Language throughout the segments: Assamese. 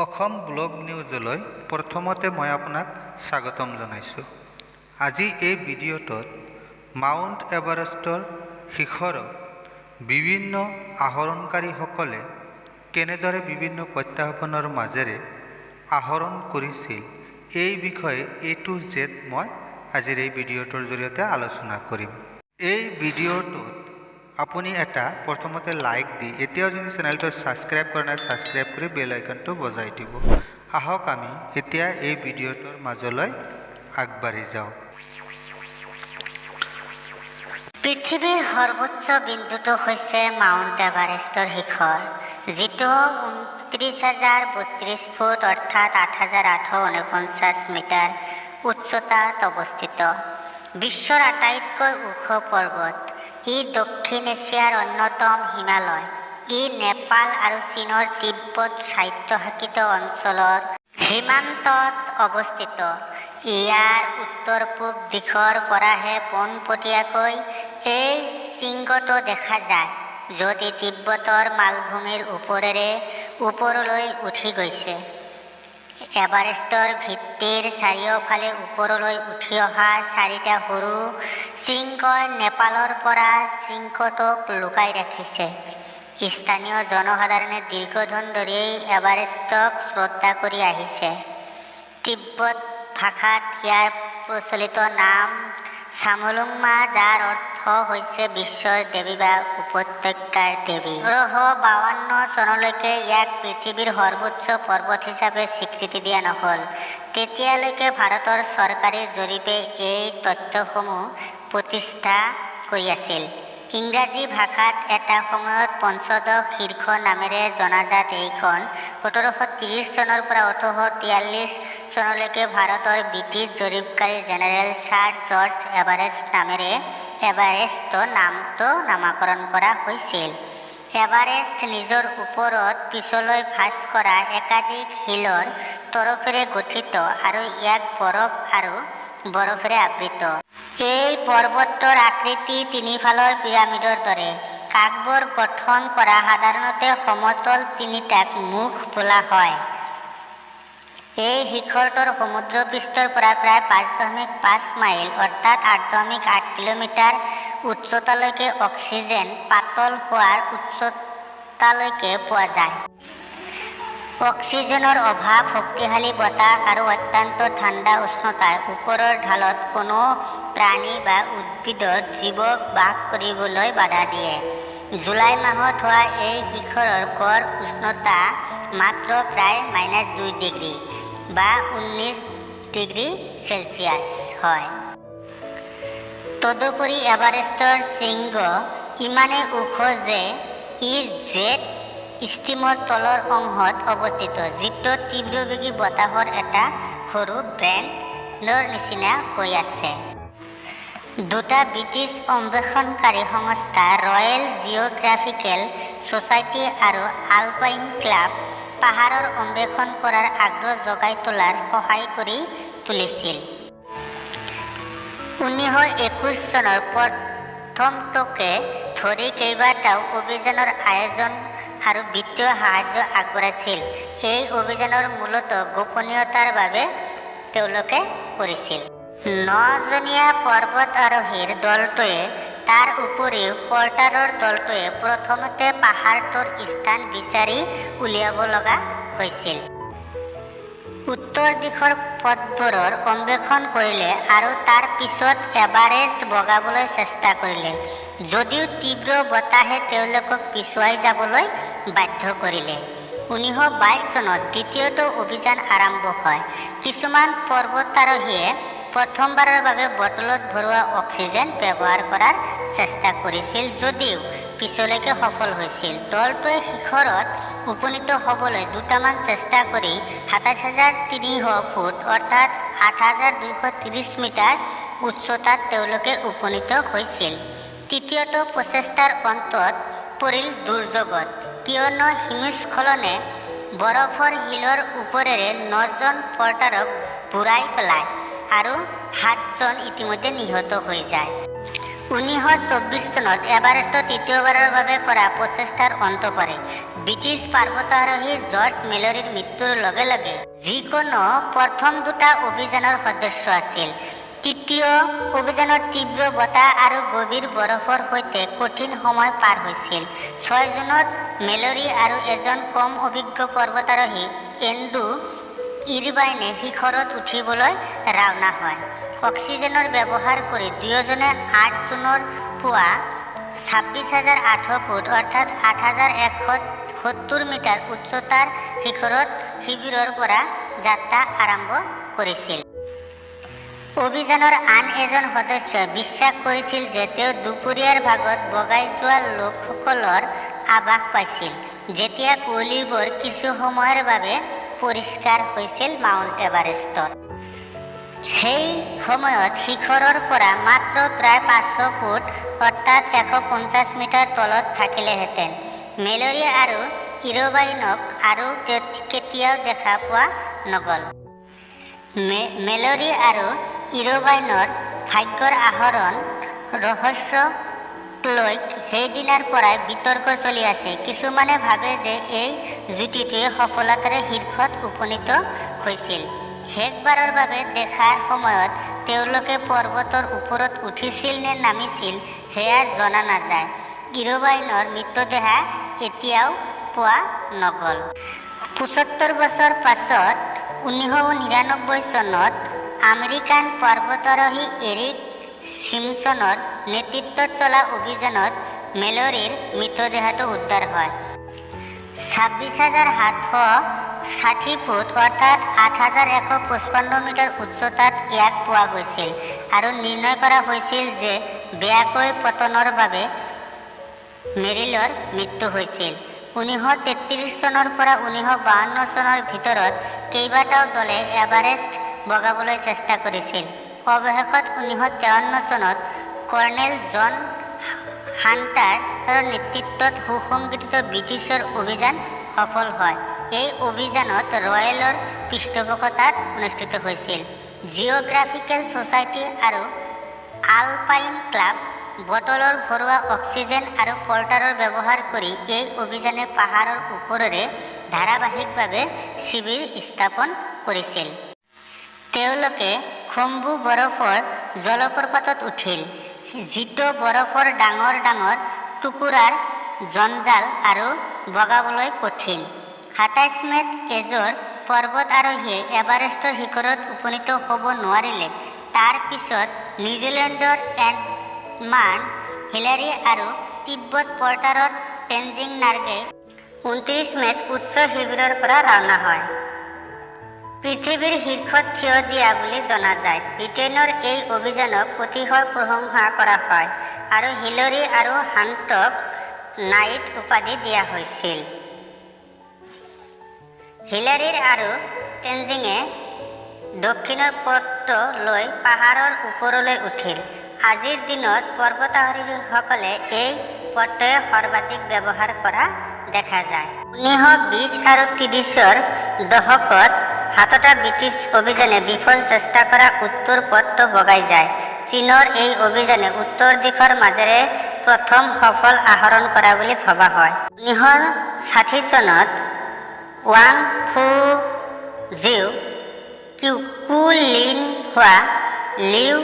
অসম ব্লগ নিউজলৈ প্ৰথমতে মই আপোনাক স্বাগতম জনাইছোঁ। আজি এই ভিডিঅ'টোত মাউণ্ট এভাৰেষ্টৰ শিখৰত বিভিন্ন আৰোহণকাৰীসকলে কেনেদৰে বিভিন্ন প্ৰত্যাহ্বানৰ মাজেৰে আৰোহণ কৰিছিল, এই বিষয়ে এ টু জেড মই আজিৰ এই ভিডিঅ'টোৰ জৰিয়তে আলোচনা কৰিম। এই ভিডিঅ'টোত আপুনি এটা প্ৰথমতে লাইক দি, এতিয়াও যদি চেনেলটো ছাবস্ক্ৰাইব কৰা নাই, ছাবস্ক্ৰাইব কৰি বেল আইকনটো বজাই দিব। আহক, আমি এতিয়া এই ভিডিঅ'টোৰ মাজলৈ আগবাঢ়ি যাওঁ। পৃথিৱীৰ সৰ্বোচ্চ বিন্দুটো হৈছে মাউণ্ট এভাৰেষ্টৰ শিখৰ, যিটো 29,032 ফুট অৰ্থাৎ 8849 মিটাৰ উচ্চতাত অৱস্থিত। বিশ্বৰ আটাইতকৈ ওখ পৰ্বত। ই দক্ষিণ এছিয়াৰ অন্যতম হিমালয়। ই নেপাল আৰু চীনৰ তিব্বত স্বায়ত্তশাসিত অঞ্চলৰ সীমান্তত অৱস্থিত। ইয়াৰ উত্তৰ-পূব দিশৰ পৰাহে পোনপটীয়াকৈ এই শৃংগটো দেখা যায়, য'ত ই তিব্বতৰ মালভূমিৰ ওপৰেৰে ওপৰলৈ উঠি গৈছে। এভাৰেষ্টৰ ভিত্তিৰ চাৰিওফালে ওপৰলৈ উঠি অহা চাৰিটা সৰু শৃংগই নেপালৰ পৰা শৃংগটোক লুকাই ৰাখিছে। স্থানীয় জনসাধাৰণে দীৰ্ঘদিন ধৰি এভাৰেষ্টক শ্ৰদ্ধা কৰি আহিছে। তিব্বত ভাষাত ইয়াৰ প্ৰচলিত নাম চামোলুংমা, যাৰ অৰ্থ হৈছে বিশ্বৰ দেৱী বা উপত্যকাৰ দেৱী। 1852 চনলৈকে ইয়াক পৃথিৱীৰ সৰ্বোচ্চ পৰ্বত হিচাপে স্বীকৃতি দিয়া নহ'ল। তেতিয়ালৈকে ভাৰতৰ চৰকাৰী জৰীপে এই তথ্যসমূহ প্ৰতিষ্ঠা কৰি আছিল। ইংৰাজী ভাষাত এটা সময়ত পঞ্চদশ শীৰ্ষ নামেৰে জনাজাত এইখন 1830 চনৰ পৰা 1843 চনলৈকে ভাৰতৰ ব্ৰিটিছ জৰীপকাৰী জেনেৰেল ছাৰ জৰ্জ এভাৰেষ্ট নামেৰে এভাৰেষ্ট নামটো নামাকৰণ কৰা হৈছিল। এভাৰেষ্ট নিজৰ ওপৰত পিছলৈ ভাঁজ কৰা একাধিক শিলৰ তৰপেৰে গঠিত আৰু ইয়াক বৰফ আৰু বৰফেৰে আবৃত। এই পৰ্বতটোৰ আকৃতি তিনিফালৰ পিৰামিডৰ দৰে। কাষবোৰ গঠন কৰা সাধাৰণতে সমতল তিনিটাক মুখ বোলা হয়। এই শিখৰটোৰ সমুদ্ৰপৃষ্ঠৰ পৰা প্ৰায় 5.5 মাইল অৰ্থাৎ 8.8 কিলোমিটাৰ উচ্চতালৈকে অক্সিজেন পাতল হোৱাৰ উচ্চতালৈকে পোৱা যায়। অক্সিজেনৰ অভাৱ, শক্তিশালী বতাহ আৰু অত্যন্ত ঠাণ্ডা উষ্ণতাই ওপৰৰ ঢালত কোনো প্ৰাণী বা উদ্ভিদৰ জীৱক বাস কৰিবলৈ বাধা দিয়ে। জুলাই মাহত হোৱা এই শিখৰৰ গড় উষ্ণতা মাত্ৰ প্ৰায় -2 ডিগ্ৰী বা 19 ডিগ্ৰী চেলছিয়াছ হয়। তদুপৰি এভাৰেষ্টৰ শৃংগ ইমানেই ওখ যে ই জেট ষ্ট্ৰীমৰ তলৰ অংশত অৱস্থিত, যিটো তীব্ৰবেগী বতাহৰ এটা সৰু বেণ্ডৰ নিচিনা হৈ আছে। দুটা ব্ৰিটিছ অন্বেষণকাৰী সংস্থা ৰয়েল জিঅ'গ্ৰাফিকেল ছ'চাইটি আৰু আলপাইন ক্লাব পাহাৰৰ অন্বেষণ কৰাৰ আগ্ৰহ জগাই তোলাত সহায় কৰি তুলিছিল। 1921 চনৰ প্ৰথমটোকে ধৰি কেইবাটাও অভিযানৰ আয়োজন আৰু বিত্তীয় সাহায্য আগবঢ়াইছিল। এই অভিযানৰ মূলতঃ গোপনীয়তাৰ বাবে তেওঁলোকে কৰিছিল। নজনীয়া পৰ্বত আৰোহীৰ দলটোৱে, তাৰ উপৰিও পৰ্টাৰৰ দলটোৱে প্ৰথমতে পাহাৰটোৰ স্থান বিচাৰি উলিয়াব লগা হৈছিল। উত্তৰ দিশৰ পথবোৰৰ অন্বেষণ কৰিলে আৰু তাৰ পিছত এভাৰেষ্ট বগাবলৈ চেষ্টা কৰিলে, যদিও তীব্ৰ বতাহে তেওঁলোকক পিছুৱাই যাবলৈ বাধ্য কৰিলে। 1922 চনত দ্বিতীয়টো অভিযান আৰম্ভ হয়। কিছুমান পৰ্বতাৰোহীয়ে প্ৰথমবাৰৰ বাবে বটলত ভৰোৱা অক্সিজেন ব্যৱহাৰ কৰাৰ চেষ্টা কৰিছিল যদিও পিছলৈকে সফল হৈছিল। দলটোৱে শিখৰত উপনীত হ'বলৈ দুটামান চেষ্টা কৰি 27,300 ফুট অৰ্থাৎ 8230 মিটাৰ উচ্চতাত তেওঁলোকে উপনীত হৈছিল। তৃতীয়টো প্ৰচেষ্টাৰ অন্তত পৰিল দুৰ্যোগত, কিয়নো হিমস্খলনে বৰফৰ শিলৰ ওপৰেৰে নজন পৰ্টাৰক বুৰাই পেলায় আৰু সাতজন ইতিমধ্যে নিহত হৈ যায়। 1924 চনত এভাৰেষ্টত তৃতীয়বাৰৰ বাবে কৰা প্ৰচেষ্টাৰ অন্ত পৰে ব্ৰিটিছ পৰ্বতাৰোহী জৰ্জ মেলৰীৰ মৃত্যুৰ লগে লগে, যিকোনো প্ৰথম দুটা অভিযানৰ সদস্য আছিল। তৃতীয় অভিযানৰ তীব্ৰ বতাহ আৰু গভীৰ বৰফৰ সৈতে কঠিন সময় পাৰ হৈছিল। 6 জুনত মেলৰী আৰু এজন কম অভিজ্ঞ পৰ্বতাৰোহী এণ্ড্ৰু ইৰভাইনে শিখৰত উঠিবলৈ ৰাওনা হয়। অক্সিজেনৰ ব্যৱহাৰ কৰি দুয়োজনে 8 জুনৰ পুৱা 26,800 ফুট অৰ্থাৎ 8170 মিটাৰ উচ্চতাৰ শিখৰত শিবিৰৰ পৰা যাত্ৰা আৰম্ভ কৰিছিল। অভিযানৰ আন এজন সদস্যই বিশ্বাস কৰিছিল যে তেওঁ দুপৰীয়াৰ ভাগত বগাই যোৱা লোকসকলৰ আভাস পাইছিল, যেতিয়া কুঁৱলীবোৰ কিছু সময়ৰ বাবে পৰিষ্কাৰ হৈছিল মাউণ্ট এভাৰেষ্টত। সেই সময়ত শিখৰৰ পৰা মাত্ৰ প্ৰায় 500 ফুট অৰ্থাৎ 150 মিটাৰ তলত থাকিলেহেঁতেন। মেলৰী আৰু ইৰভাইনক আৰু কেতিয়াও দেখা পোৱা নগ'ল। মেলৰী আৰু ইৰভাইনৰ ভাগ্যৰ আহৰণ ৰহস্যক লৈ সেইদিনাৰ পৰাই বিতৰ্ক চলি আছে। কিছুমানে ভাবে যে এই যুটিটোৱে সফলতাৰে শীৰ্ষত উপনীত হৈছিল। শেষবাৰৰ বাবে দেখাৰ সময়ত তেওঁলোকে পৰ্বতৰ ওপৰত উঠিছিল নে নামিছিল সেয়া জনা নাযায়। ইৰভাইনৰ মৃতদেহ এতিয়াও পোৱা নগ'ল। 75 বছৰ পাছত 1999 চনত আমেৰিকান পৰ্বতাৰোহী এৰিক চিমছনৰ নেতৃত্বত চলা অভিযানত মেলৰীৰ মৃতদেহটো উদ্ধাৰ হয়। 26,760 ফুট অৰ্থাৎ 8155 মিটাৰ উচ্চতাত ইয়াক পোৱা গৈছিল আৰু নিৰ্ণয় কৰা হৈছিল যে বেয়াকৈ পতনৰ বাবে মেৰিলৰ মৃত্যু হৈছিল। 1933 চনৰ পৰা 1952 চনৰ ভিতৰত কেইবাটাও দলে এভাৰেষ্ট বগাবলৈ চেষ্টা কৰিছিল। অৱশেষত 1953 চনত কৰ্ণেল জন হাণ্টাৰৰ নেতৃত্বত সুসংগঠিত ব্ৰিটিছৰ অভিযান সফল হয়। এই অভিযানত ৰয়েলৰ পৃষ্ঠপোষকতাত অনুষ্ঠিত হৈছিল। জিঅ'গ্ৰাফিকেল ছ'চাইটি আৰু আলপাইন ক্লাব, বটলত ভৰোৱা অক্সিজেন আৰু পৰ্টাৰৰ ব্যৱহাৰ কৰি এই অভিযানে পাহাৰৰ ওপৰেৰে ধাৰাবাহিকভাৱে শিবিৰ স্থাপন কৰিছিল। তেওঁলোকে খুম্বু বৰফৰ জলপ্ৰপাতত উঠিল, যিটো বৰফৰ ডাঙৰ ডাঙৰ টুকুৰাৰ জঞ্জাল আৰু বগাবলৈ কঠিন। 27 মে'ত এযোৰ পৰ্বত আৰোহীয়ে এভাৰেষ্টৰ শিখৰত উপনীত হ'ব নোৱাৰিলে। তাৰ পিছত নিউজিলেণ্ডৰ এডমাণ্ড হিলাৰী আৰু তিব্বত পৰ্টাৰ টেনজিং নৰ্গে 29 মে'ত উৎস শিবিৰৰ পৰা ৰাওনা হয়। পৃথিৱীৰ শীৰ্ষত থিয় দিয়া বুলি জনা যায়। ব্ৰিটেইনৰ এই অভিযানক অতিশয় প্ৰশংসা কৰা হয় আৰু হিলাৰী আৰু হাণ্টক নাইট উপাধি দিয়া হৈছিল। হিলাৰী আৰু টেনজিঙে দক্ষিণৰ পথটো লৈ পাহাৰৰ ওপৰলৈ উঠিল। আজিৰ দিনত পৰ্বতাৰোহীসকলে এই পথটোৱে সৰ্বাধিক ব্যৱহাৰ কৰা দেখা যায়। 1920 আৰু 30ৰ দশকত সাতটা ব্ৰিটিছ অভিযানে বিফল চেষ্টা কৰা উত্তৰ পথটো বগাই যায়। চীনৰ এই অভিযানে উত্তৰ দিশৰ মাজেৰে প্ৰথম সফল আহৰণ কৰা বুলি ভবা হয়। 1960 চনত ৱাং ফুজিউ, কু লিনহুৱা, লিউ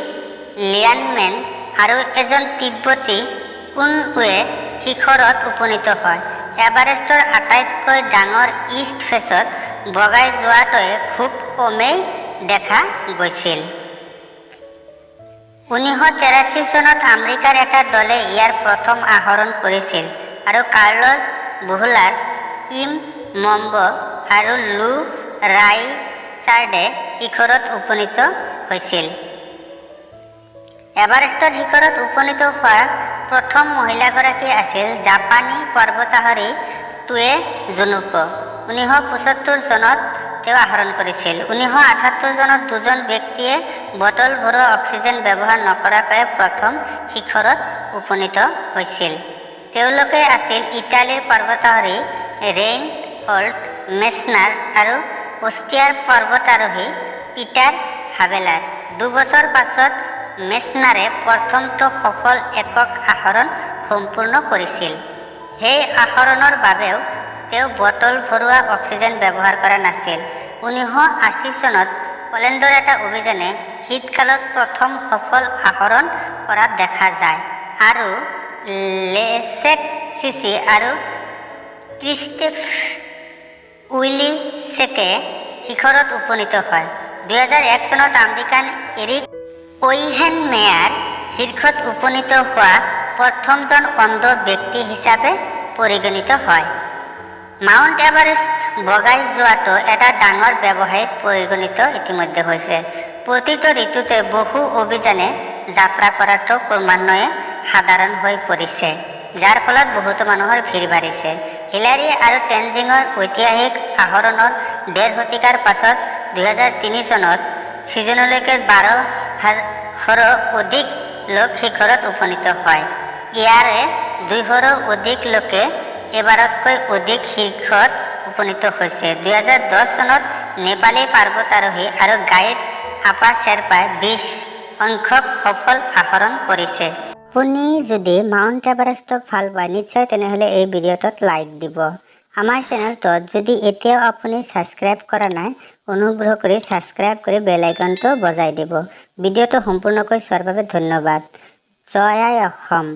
লিয়ানমেন আৰু এজন তিব্বতী কুনৱে শিখৰত উপনীত হয়। এভাৰেষ্টৰ আটাইতকৈ ডাঙৰ ইষ্ট ফেচত বগাই যোৱাটোৱে খুব কমেই দেখা গৈছিল। 1983 চনত আমেৰিকাৰ এটা দলে ইয়াৰ প্ৰথম আহৰণ কৰিছিল আৰু কাৰ্লছ বুহলাৰ, কিম মম্ব আৰু লু ৰাইচাৰ্ডে শিখৰত উপনীত হৈছিল। এভাৰেষ্টৰ শিখৰত উপনীত হোৱা প্ৰথম মহিলাগৰাকী আছিল জাপানী পৰ্বতাৰোহী টোৱে জুনকো। 1975 চনত তেওঁ আহৰণ কৰিছিল। 1978 চনত দুজন ব্যক্তিয়ে বটল ভৰোৱা অক্সিজেন ব্যৱহাৰ নকৰাকৈয়ে প্ৰথম শিখৰত উপনীত হৈছিল। তেওঁলোকে আছিল ইটালীৰ পৰ্বতাৰোহী ৰেইনহোল্ড মেছনাৰ আৰু অষ্ট্ৰিয়াৰ পৰ্বতাৰোহী পিটাৰ হাবেলাৰ। দুবছৰ পাছত মেছনাৰে প্ৰথমটো সফল একক আহৰণ সম্পূৰ্ণ কৰিছিল। সেই আহৰণৰ বাবেও তেওঁ বটল ভৰোৱা অক্সিজেন ব্যৱহাৰ কৰা নাছিল। 1980 চনত পোলেণ্ডৰ এটা অভিযানে শীতকালত প্ৰথম সফল আহৰণ কৰা দেখা যায় আৰু লেচেক চিচি আৰু ক্ৰিষ্টেফ উইলিছেকে শিখৰত উপনীত হয়। 2001 চনত আমেৰিকান এৰিক ঐহেনমেয়াৰ শীৰ্ষত উপনীত হোৱা প্ৰথমজন অন্ধ ব্যক্তি হিচাপে পৰিগণিত হয়। মাউণ্ট এভাৰেষ্ট বগাই যোৱাটো এটা ডাঙৰ ব্যৱসায়ত পৰিগণিত ইতিমধ্যে হৈছে। প্ৰতিটো ঋতুতে বহু অভিযানে যাত্ৰা কৰাটো ক্ৰমান্বয়ে সাধাৰণ হৈ পৰিছে, যাৰ ফলত বহুতো মানুহৰ ভিৰ বাঢ়িছে। হিলাৰী আৰু টেনজিঙৰ ঐতিহাসিক আহৰণৰ ডেৰ শতিকাৰ পাছত 2003 চনত ছিজনলৈকে 1200ৰো অধিক লোক শিখৰত উপনীত হয়। ইয়াৰে 200ৰো অধিক লোকে এবাৰতকৈ অধিক শীৰ্ষত উপনীত হৈছে। 2010 চনত নেপালী পৰ্বতাৰোহী আৰু গাইড আপা শ্বেৰপাই 20 সংখ্যক সফল আহৰণ কৰিছে। আপুনি যদি মাউণ্ট এভাৰেষ্টক ভাল পায়, নিশ্চয় তেনেহ'লে এই ভিডিঅ'টোত লাইক দিব। আমাৰ চেনেলটোত যদি এতিয়াও আপুনি ছাবস্ক্ৰাইব কৰা নাই, অনুগ্ৰহ কৰি ছাবস্ক্ৰাইব কৰি বেল আইকনটো বজাই দিব। ভিডিঅ'টো সম্পূৰ্ণকৈ চোৱাৰ বাবে ধন্যবাদ। জয় আই অসম।